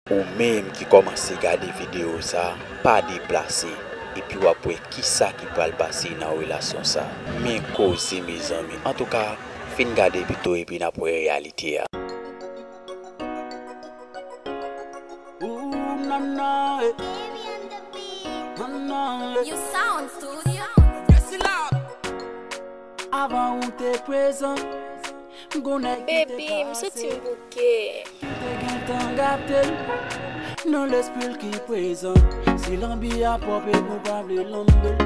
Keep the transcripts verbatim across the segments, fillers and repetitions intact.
Ou menm ki kòmanse gade videyo sa, pa deplase, epi w ap wè kisa ki pral pase nan relasyon sa. Men koze, mezanmi. Antouka, fin gade pito epi n ap wè reyalite a. Ooh, na, na, eh. Na, na, eh. You Sound Studio. Avan ou te prezan, gon nèg ki te Baby, m santi m bouke. Te gentan gate l. Nan lespri l ki prezan. Si lanbi a pwòp epi w pa vle lanbe l,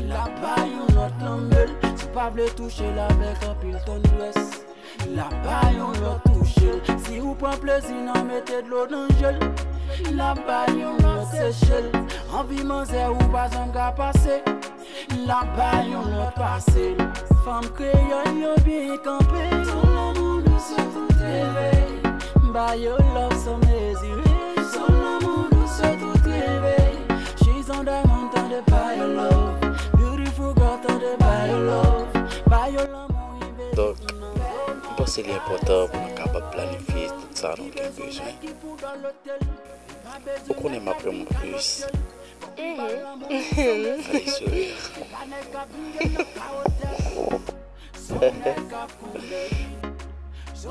l ap bay yon lòt lanbe l. Si w pa vle touche l avèk anpil tandrès, l ap bay yon lòt touche l. Si ou pran plezi nan mete dlo nan je l, l ap bay yon lòt seche l. Anvi manzè ou pa janm ka pase, l ap bay yon lòt pase l. Fanm kreyòl yo byen kanpe. Ton lanmou dous yo tout elve. Ba yo love san mezire. Ton lanmou dous yo tout elve. She's on diamond, tande ba yo love. Beautiful girl, tande ba yo love. Ba yo lanmou. Donk, m panse li enpòtan pou nou kapab planifye tout sa nou gen bezwen. Ou konnen m ap renmen w plis. Allez, sourire.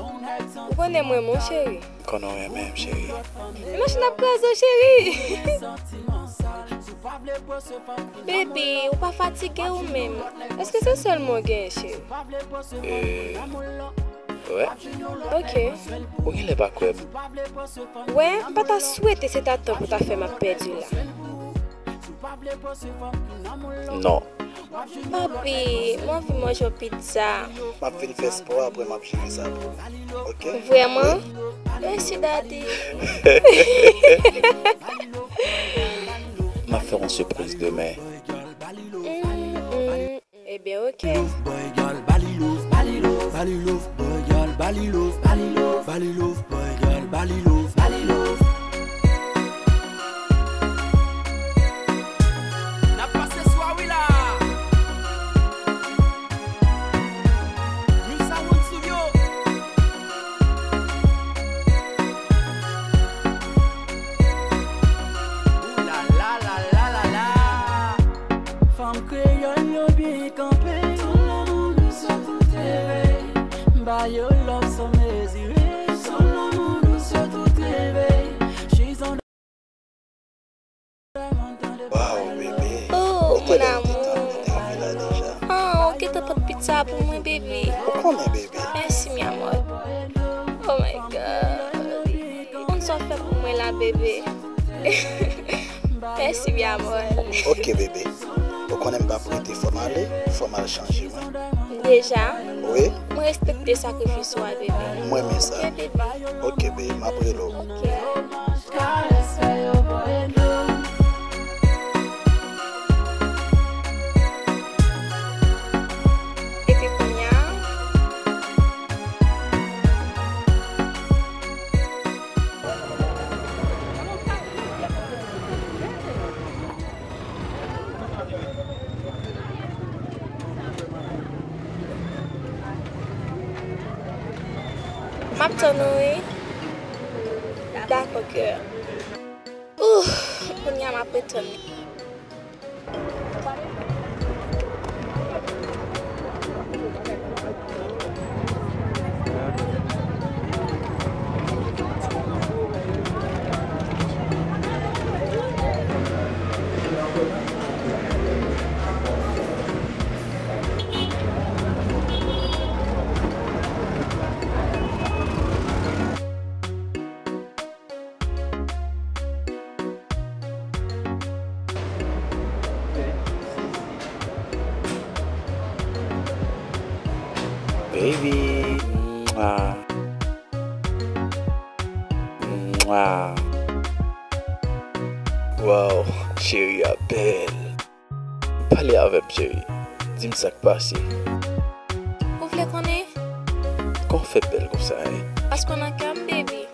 Ou konnen m renmen w, cheri. Konnen w renmen m, cheri. Men machin ap kraze w, cheri. Baby, ou pa fatige ou menm? Èske se sèl mwen w genyen, cheri? Euh, wè. Ok. Ou genlè pa kwè m. Wè, m pa ta swete se ta tan pou ta fè m ap pèdi la. Non. Papi, m anvi manje yon pizza. M ap vin fè spò, apre m ap jere sa pou ou. Ok? Vrèman? Wi. Mèsi, daddy. M ap fè yon sipriz demen. Mm, mm. Ebyen, ok. Balilouf, boy, girl, balilouf, balilouf, balilouf, boy, girl, balilouf, balilouf, balilouf, boy, girl, balilouf, balilouf. N ap pase swa wi la. New Sound Studio. Ooh la la la la la la. Fanm kreyòl yo byen kanpe. Ton lanmou dous yo tout elve. Ba yo love san mezire. Ton lanmou dous yo tout elve. She's on Waw, bebe. Oh, mon amour. Oh, ou gentan pot pizza pou mwen, bebe. Ou konnen, bebe. Mèsi, mi amor. Oh my God. Ou konn sa w fè pou mwen la, bebe. Mèsi, mi amor. Ok, bebe. Ou konnen m p ap rete, fò m ale, fò m al chanje mwen. Deja? Wi. Mwen respekte sakrifis ou a, bebe. Mwen renmen sa. Ok, bebe. Ok, bebe, m ap rele w. Ok. Epi kounye a, m ap tann ou, wi. Dakò, kè. Ouh, kounye a m ap ret tann. Baby. Mwa. Mwa. Waw, cheri a bèl. Pale avè m, cheri. Di m sa k pase. Ou vle konnen? Kòman w fè bèl konsa, en? Paske w nan kè m, baby.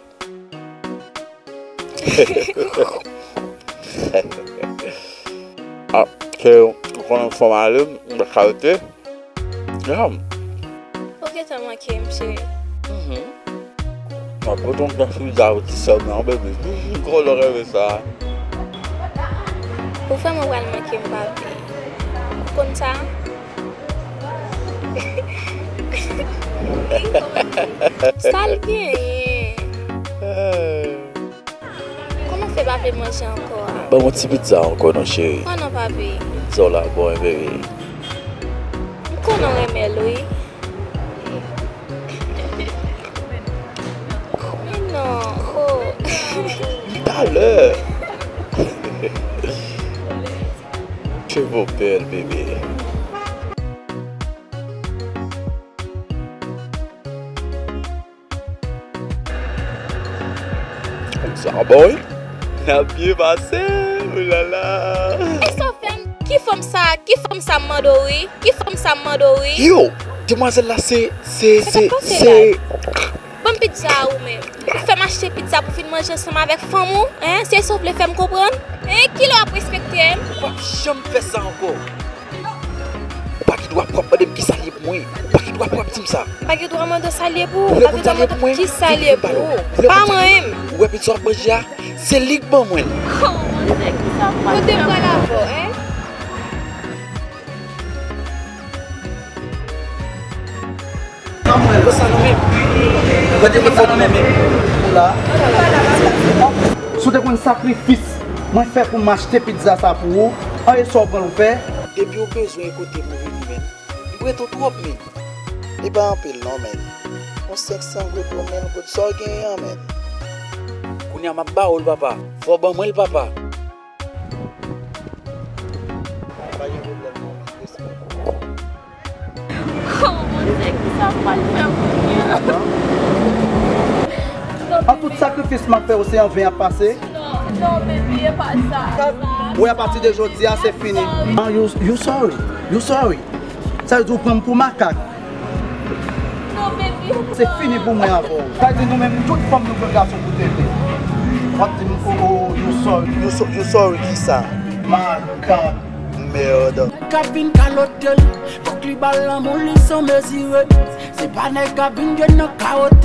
Ah, cheri, ou konnen fò m ale, m pa ka rete. Yeah. Ou gentan manke m, cheri. Mhm. M Mwen pote yon gran soulye a pou ti sè m nan, bebe. Toujou kòlè reve sa. Ou vrèman pral manke m, papi. Ou konn sa? Sa l genyen? Kòman w fè pa vle manje ankò a? Ban m yon ti pizza ankò non, cheri. Oh non, papi. Pizza w la bon, wi, bebe. M konnen w renmen l, wi. Men non, oh. Talè. Cheve w bèl, bebe. Sa bon, wi. N ap byen pase, oulala. E sa w fè m? Ki fanm sa? Ki fanm sa m mande w, wi? Ki fanm sa m mande w, wi? Yo, demwazèl la se, se, se, se. Ban m pizza a ou menm. Ou fè m achte pizza pou vin manje ansanm avèk fanm ou, en? Se sa w vle fè m konprann? En? Kilè w ap respekte m? Ou p ap janm fè sa ankò. Ou pa gen dwa pou w ap mande m ki sa l ye pou mwen. Ou pa gen dwa pou w ap di m sa. Pa gen dwa mande w sa l ye pou ou. Ou vle pou m di sa l ye pou mwen? Ki sa l ye pou ou? Pa mwen menm. Ou wè pizza w ap manje a? Se li k ban mwen l. Oh, Bondye, ki sa m pral fè? Kote m pral avè w, en? Gade mwen fò nan men men. Ou la. Si w te konn sakrifis mwen fè pou m achte pizza sa pou ou, an e sa w pran l ou fè? Depi w bezwen kote m ou vini, men. M prete w twòp, men. E pa anpil non, men. Yon senk san goud, yon mil goud, sa w genyen an, men. Kounye a m ap ba ou l, papa. Fò w ban mwen l, papa. Pa gen pwoblèm non, men. Respè. Oh, Bondye, ki sa m pral fè kounye a? An tout sakrifis m ap fè yo, se an ven y ap pase? Non, non, baby, e pa sa. Wi, apati de jodi a, se fini. Ah, you, you sorry. You sorry. Sa vle di ou pran m pou makak. Non, baby, se fini pou mwen avè w. Sa vle di nou menm tout fanm nou pran gason pou tete. W ap di m, oh, oh, you sorry. You so-, you sorry ki sa? Makak. Merde. Nèg k ap vin kalote l, fòk li ba l lanmou li san mezire. Se pa nèg k ap vin jwenn nan kawotè.